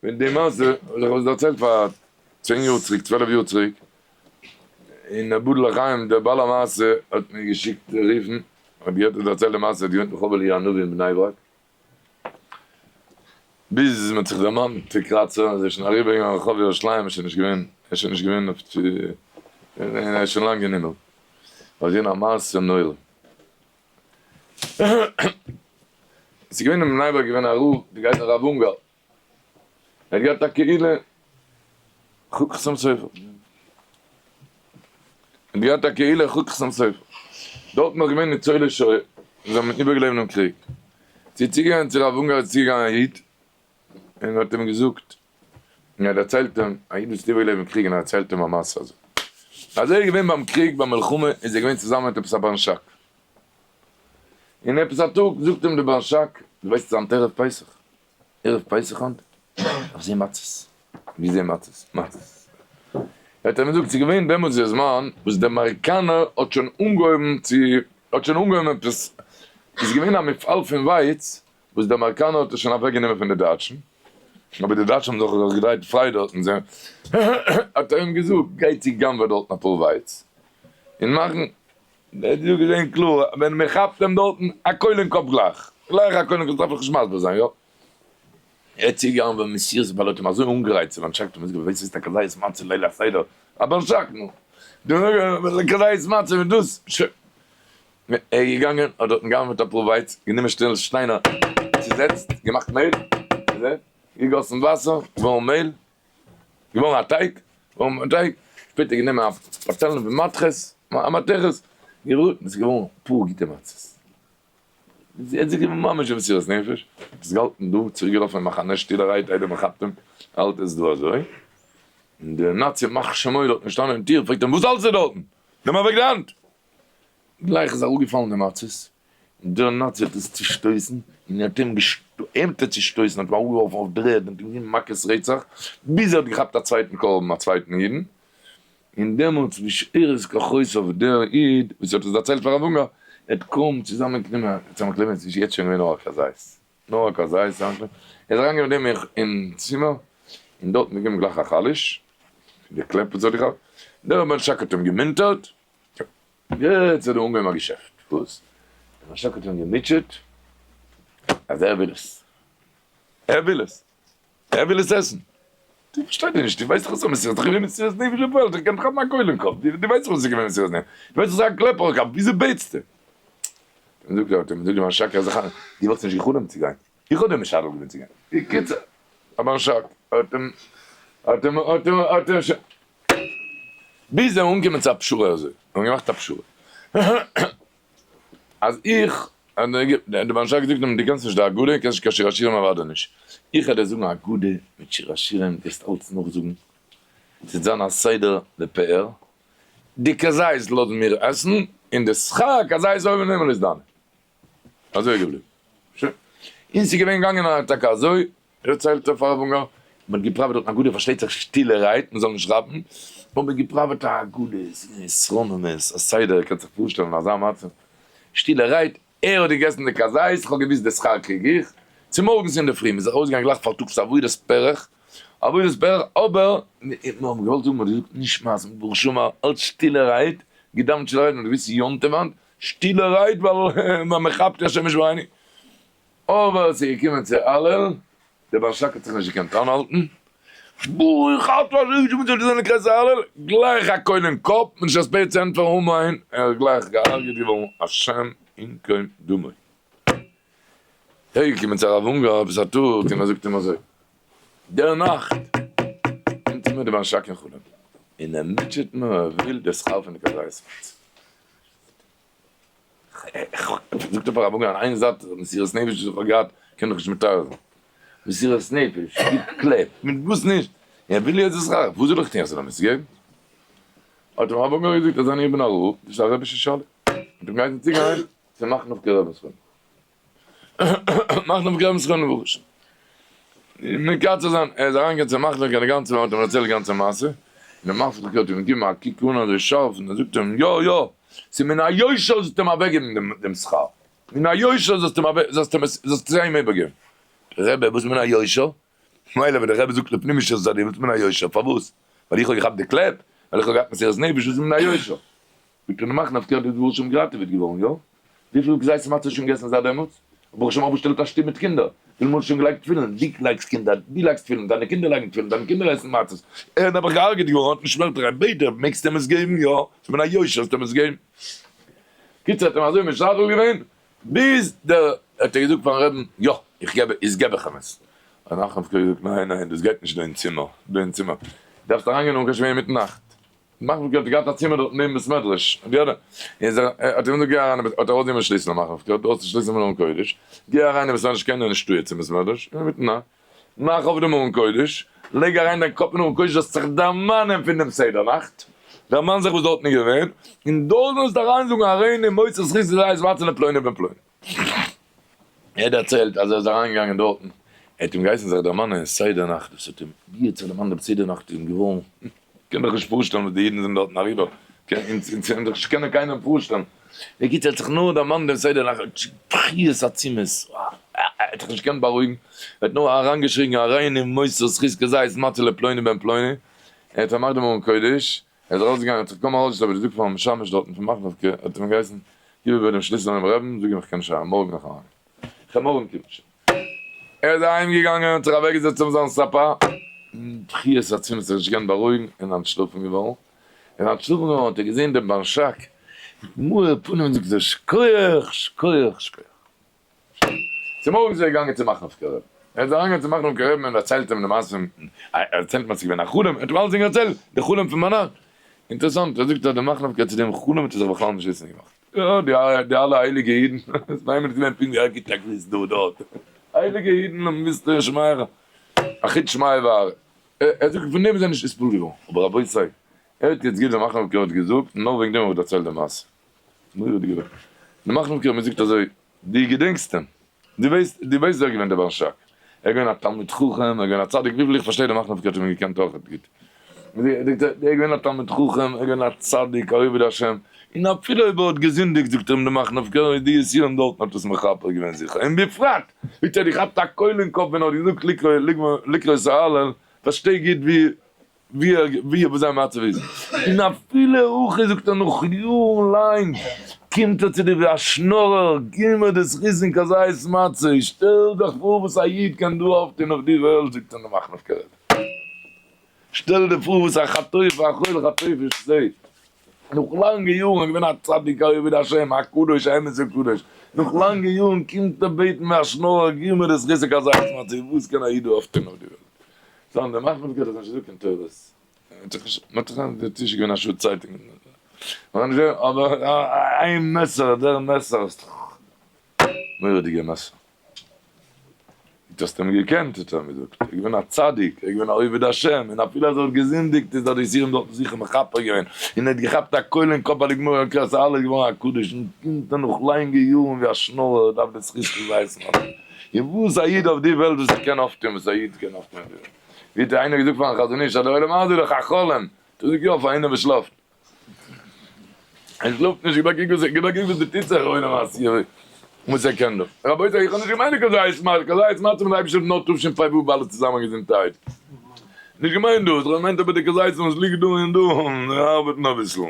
ווען די מעשה האב איך עס דערציילט פאר 10 יאר צוריק, 12 יאר צוריק, אין הבדל לחיים, דער בעל המעשה האט מיר געשיקט רופן, האט געהערט איך דערצייל די מעשה, האט געוואוינט רחוב אליהו הנביא אין בני ברק, ביז מען האט זיך דערמאנט צו קראצער, איז ער שוין אריבער געגאנגען רחוב ירושלים, איז שוין נישט געווען, ער איז שוין נישט געווען אויף צו, ער איז שוין לאנג אין הימל, האט געווען א מעשה נורא. עס איז געווען אין בני ברק געווען א רב, די גייט הרב אונגאר, ער האט געהאט א קהילה, חוג חתם סופר, ער האט געהאט א קהילה חוג חתם סופר, דארטן נאך געווען ניצולי שואה, זיי האבן איבערגעלעבט דעם קריג, ס'איז צוגעגאנגען צו רב אונגאר איז צוגעגאנגען א איד, און האט אים געזאגט, און ער דערציילט אים, א איד וואס האט איבערגעלעבט דעם קריג און ער דערציילט אים א מעשה אזוי, אז ער איז געווען ביים קריג ביים מלחמה איז ער געווען צוזאמען מיט עפעס א בנשק, און עפעס א טאג זאגט אים דער בנשק, דו ווייסט ס'איז היינט ערב פסח, ערב פסח היינט, איך זע מצות, ווי זע מצות? מצות. האט ער אים געזאגט, ס'איז געווען דעמאלטס די זמן וואס דער אמעריקאנער האט שוין אנגעהויבן צו, האט שוין אנגעהויבן עפעס, איז געווען א מפעל פון ווייץ וואס די אמעריקאנער האט עס שוין אוועק גענומען פון די דייטשן, אבער די דייטשן האבן זיך דאך געדרייט פריי דארטן, זיי האט ער אים געזאגט גיי צו גנב'ע דארטן אפאר ווייץ און מאכן, ער האט דא געזען קלאר ווען מען כאפט אים דארטן א קויל אין קאפ גלייך, גלייך א קויל אין קאפ דארף איך נישט מסביר זיין יא? ער האט צוגעגאנגען במסירות ווייל ער האט אים אזוי אנגערייצט און אנטשאקט אים און געזאגט ווייסט וואס איז א כזית מצה ליל הסדר, א בנשק נו, כזית מצה מיט דאס, שוין. ער איז געגאנגען, האט דארטן גע'גנב'עט אפאר ווייץ, גענומען שטעל שטיינער, צוזעצט, געמאכט מעהל, צוזעצט, געגאסן וואסער, געווארן מעהל, געווארן א טייג, געווארן א טייג, שפעטער גענומען א פאטעלן פון מתכות, א מתכת, געבראטן, ס'איז געווארן אפאר גוטע מצות. ער האט זיך געגעבן ממש במסירות נפש, עס געהאלטן דא, צוריק געלאפן אין מחנה שטילערהייט איידער מען כאפט אים, האלט עס דא אזוי, און דער נאצי ימח שמו דארטן געשטאנען אין טיר, פרעגט אים וואס האלטסטו דארטן? נעם אוועק די האנט! גלייך איז אראפגעפאלן די מצות, און דער נאצי האט עס צושטויסן, און ער האט אים אים האט ער צושטויסן, האט אים אראפגעווארפן אויף דר'ערד און האט אים געגעבן מכות רצח, ביז ער האט געכאפט א צווייטן קרבן, א צווייטן אידן, און דעמאלטס בשארית כוחותיו דער איד וואס האט עס דערציילט פאר רב אונגאר, ער האט קוים צוזאמענגענומען, צוזאמענגעקליבן, עס איז יעצט שוין געווען נאר א כזית, נאר א כזית, ער איז אריינגעגאנגען מיט דעם אין צימער, און דארטן געגעבן גלייך א חלש, די קלעפ וואס ער האט געכאפט, דער רבי שק האט אים געמונטערט, יעצט האט ער אנגעהויבן א געשעפט, וואס? דער משאק האט אים געמוטשעט אז ער וויל עס, ער וויל עס, ער וויל עס עסן, דו פארשטייסט נישט, דו ווייסט דאך וואס א מסירות, איך בין מסירות נפש בפועל, איך קען כאפן א קויל אין קאפ, דו ווייסט דאך וואס איז געווען מסירות נפש, דו ווייסט דאך ס'איז א קלעפ אויף קאפ, וויאזוי בעטסטו? זאגט ער, האט אים געזאגט דער משאק, אז איך, דו וואלסט נישט גע'חלומ'ט צו גיין, איך האב דיר משדל געווען צו גיין, בקיצור, א משאק האט אים, האט אים, האט אים, האט אים, ביז זיי האבן אנגעקומען צו א פשרה אזוי, זיי האבן געמאכט א פשרה, אז איך, דער בנשק זאגט אים, דו קענסט נישט די הגדה, קענסט נישט קיין שיר השירים אוודאי נישט, איך וועל דיר זאגן א הגדה מיט שיר השירים, דו וועסט אלץ נאכזאגן, ס'וועט זיין א סדר לפאר, די כזית לאזן מיר עסן, און די שכר כזית אויבן אין הימל איז דיינע. אזוי איז געבליבן. שוין. און ס'איז געווען געגאנגען טאקע אזוי, דערציילט ער פאר רב אונגאר, מ'האט געפראוועט דארטן הגדה, פארשטייט זיך שטילערהייט, מ'זאל נישט כאפן, האט מען געפראוועט א הגדה, התרוממות, א סדר, איר קענט זיך פארשטעלן אזא מצב, שטילערהייט, ער האט געגעסן די כזית, איך האב געוואוסט די שכר קריג איך, צומארגנס אינדערפרי, מ'איז ארויסגעגאנגען גלייך פארטאגס עבודת פרך, עבודת פרך, אבער, מיר האבן געוואלט זאגן, מ'האט געזאגט נשמת, ברוך שאמר, אלץ שטילערהייט, געדאווענט שטילערהייט, מ'האט געוואוסט ס'איז יום טוב היינט, שטילערהייט ווייל מ'כאפט השם ישמרינו. אבער ס'איז געקומען צו הלל, דער בעל שק האט זיך נישט געקענט איינהאלטן, ברוך אתה ה' אלוקינו מלך העולם לקראת הלל, גלייך א קויל אין קאפ, נישט עספיעט צו ענטפערן אמן, ער איז גלייך געהארגעט געווארן השם ינקום דמו. ער איז געקומען צו הרב אונגאר עפעס א טאג און ער זאגט אים אזוי, דער נאכט קומט צו מיר דער בעל שק אין חלום און ער מוטשעט מיר ער וויל די שכר פון די כזית מצה. זאגט ער פאר רב אונגאר, איין זייט מסירות נפש וואס איך האב געהאט קען איך נישט מתאר זיין, מסירות נפש, גיט קלעפ, מיט וואס נישט, ער וויל יעצט די שכר, וואס זאל איך טון איך זאל אים עס געבן? האט אים רב אונגאר געזאגט אז אני בין א רב, דאס איז א רבי'שע שאלה, האט אים געהייסן צוגיין צו מאכנובקער רבינ'ס חלום. מאכנובקער רבינ'ס חלום וואס? מקצר זיין, ער איז אריינגעגאנגען צו מאכנובקער די גאנצע, האט אים דערציילט די גאנצע מעשה, און דער מאכנובקער האט אים געגעבן א קוק אן אזוי שארף, און ער זאגט אים, יא יא, ס'איז מן היושר זאלסטו אים אוועקגעבן דעם שכר, מן היושר זאלסטו אים אוועק, זאלסטו אים עס, זאלסטו עס אים איבערגעבן. רבי, וואס מן היושר? מילא ווען דער רבי זאגט לפנים משורת הדין וואס איז מן היושר? פארוואס? ווייל איך האב געכאפט די קלעפ? ווייל איך האב געהאט מסירת נפש? וואס איז מן היושר? ווי קען מען מאכן הפקר די דברים שוין געראטעוועט געווארן יא? וויפיל כזית מצה האסט שוין געגעסן זייט דעמאלטס? ברוך השם אויפגעשטעלט א שטוב מיט קינדער, וויפיל מאל האסט שוין געלייגט תפילין? דו לייגסט קינדער, דו לייגסט תפילין, דיינע קינדער לייגן תפילין, דיינע קינדער עסן מצות, ער איז נעבעך געהארגעט געווארן האט נישט ווערטער ער בעט דיר מעגסט אים עס געבן יא? ס'איז מן היושר זאלסט אים עס געבן. קיצור האט אים אזוי משדל געווען ביז דער האט ער געזאגט פארן רעבן יא איך געב איז געב איך אים עס. האט נחמן פקער געזאגט ניין ניין דאס גייט נישט דא אין צימער דא אין צימער דארפסט אריינגיין אן קיין שווער אינמיטן נאכט. מאכנובקער האט געהאט א צימער דארט נעבן בית מדרש, האט יעדער, איז ער, האט ער אים געזאגט גיי אריין אין בית, האט ער ארויסגענומען שליסל מאכנובקער האט ארויס די שליסל פון ארון קודש, גיי אריין אין בית מדרש קיינער נישטא יעצט אין בית מדרש, אינמיטן נאכט, מאך אויף דעם ארון קודש, לייג אריין דיין קאפ אין ארון קודש זאלסט זיך דערמאנען פון דעם סדר נאכט, דערמאן זיך וואס דארטן איז געווען, און דארט זאלסטו אריין זאגן הריני מוסר זכות זית מצה לפלוני בן פלוני. ער דערציילט אז ער איז אריינגעגאנגען דארטן, ער האט אים געהייסן זיך דערמאנען אין סדר נאכט, דאס האט אים, ווי ער האט זיך דערמאנט דעם סדר נאכט איז אים געווארן, קען דאך נישט פארשטעלן וואס די אידן זענען דארטן אריבער, אונז קען דאך נישט קענען קיינעם פארשטעלן, בקיצור ער האט זיך נאר דערמאנט דעם סדר נאכט, בכיות עצומות, ער האט זיך נישט געקענט בארואיגן, ער האט נאר אריינגעשריגן הריני מוסר זכות כזית מצה לפלוני בן פלוני, ער האט פארמאכט דעם ארון קודש, ער איז ארויסגעגאנגען האט זיך קוים ארויסגעשטעלט האט געזאגט פארן משמש דארטן פון מאכנובקע, האט אים געהייסן גיב איבער דעם שליסל דעם רעבן, זאג אים איך קען נישט אריין, מארגן נאך אריין, איך וועל מארגן קומען שוין. ער איז אהיים געגאנגען האט זיך אוועק געזעצט אויף זיין סאפא, און בכיות עצומות זיך נישט געקענט בארואיגן און אנטשלאפן געווארן, און אנטשלאפן געווארן האט ער געזען דעם בנשק מיט מאור פנים און זאגט שכוח שכוח שכוח. צומארגנס איז ער געגאנגען צום מאכנובקער רב. ער איז אריינגעגאנגען צום מאכנובקער רב און דערציילט אים די מעשה, ער דערציילט אים אז ס'איז געווען א חלום, ער האט אים אלצדינג דערציילט, די חלום פון ביינאכט. אינטערעסאנט, ער זאגט אז דער מאכנובקער צו דעם חלום האט ער זיך בכלל נישט וויסן געמאכט. יא, די אלע הייליגע אידן, ס'איז ביי אים נישט געווען פונקט ווי א גוטע גריס דא דארט. הייליגע אידן האבן געוואוסט שמע אחוץ שמע וארא. ער זאגט פון דעם איז ער נישט נתפעל געווארן. אבער רבותי, הערט יעצט גוט, דער מאכנובקער האט געזאגט, נאר וועגן דעם האב איך דערציילט די מעשה. מורא'דיגע ווערטער. דער מאכנובקער האט מיר געזאגט אזוי. דו געדענקסט אים? דו ווייסט, דו ווייסט ווער איז געווען דער בנשק? ער איז געווען א תלמיד חכם, ער איז געווען א צדיק, וויפיל איך פארשטיי דער מאכנובקער האט אים געקענט אויכעט גוט. ער איז געווען א תלמיד חכם, ער איז געווען א צדיק, א עובד השם, און אפילו אויב ער האט געזינדיגט, זאגט אים דער מאכנובקער, איז די יסורים דארטן האט עס מכפר געווען זיכער, און בפרט ווי ער האט געכאפט א קויל אין קאפ ווען ער האט געזאגט לקרוא את ההלל, פארשטיי גוט ווי ווי ער ווי וואס זיין מצב איז, און אפילו הכי זאגט ער נאך יארן לאנג קומט ער צו דיר ווי א שנארער, גיב מיר די זכות און כזית מצה, שטעל דיך פאר וואס א איד קען דא אויפטון אויף די וועלט, זאגט אים דער מאכנובקער רבי, שטעל דיר פאר וואס א חטוף א חולה חטוף זעהט, נאך לאנגע יארן איז געווען א צדיק א עובד השם א קדוש א אמת'ע קדוש, נאך לאנגע יארן קומט ער בעטן ווי א שנארער גיב מיר די זכות און כזית מצה, וואס קען א איד דא אויפטון אויף די וועלט. זיין דער מאכנובקער האט נישט געזאגט קיין תורות, מען האט זיך די טיש איז געווען א שעה צייט, אבער איין מעסער, דער מעסער איז מורא'דיגע מעסער, דו האסט אים געקענט האט ער אים געזאגט, ער איז געווען א צדיק, ער איז געווען א עובד השם, און אפילו אז ער האט געזינדיגט איז דארט די יסורים דארטן זיכער מכפר געווען, און ער האט געכאפט א קויל אין קאפ ביי די גמרא קלאס אלע איז געווארן א קדוש, און קומט ער נאך לאנגע יארן ווי א שנארער דארף די זכות פון ווייסן. און וואס א איד אויף די וועלט וואס ער קען אויפטון וואס א איד קען אויפטון אויף די וועלט. ווי האט איינער געזאגט פארן חזון איש אז די עולם הזה איז דאך א חלום. האט ער געזאגט יא פאר איינער וואס שלאפט. ער שלאפט נישט גיב א קוק וואס גיב א קוק וואס דא טוט זיך עולם העשיה וואס ער קען דא. רבותי איך האב נישט געמיינט די כזית מצה, כזית מצה מיט די אייבישטער נאר תשפ ו אלעס צוזאמען געזונטהייט. נישט געמיינט דאס, איך האב געמיינט אבער די כזיתים וואס ליגט דא און דא ארבעטן אביסל.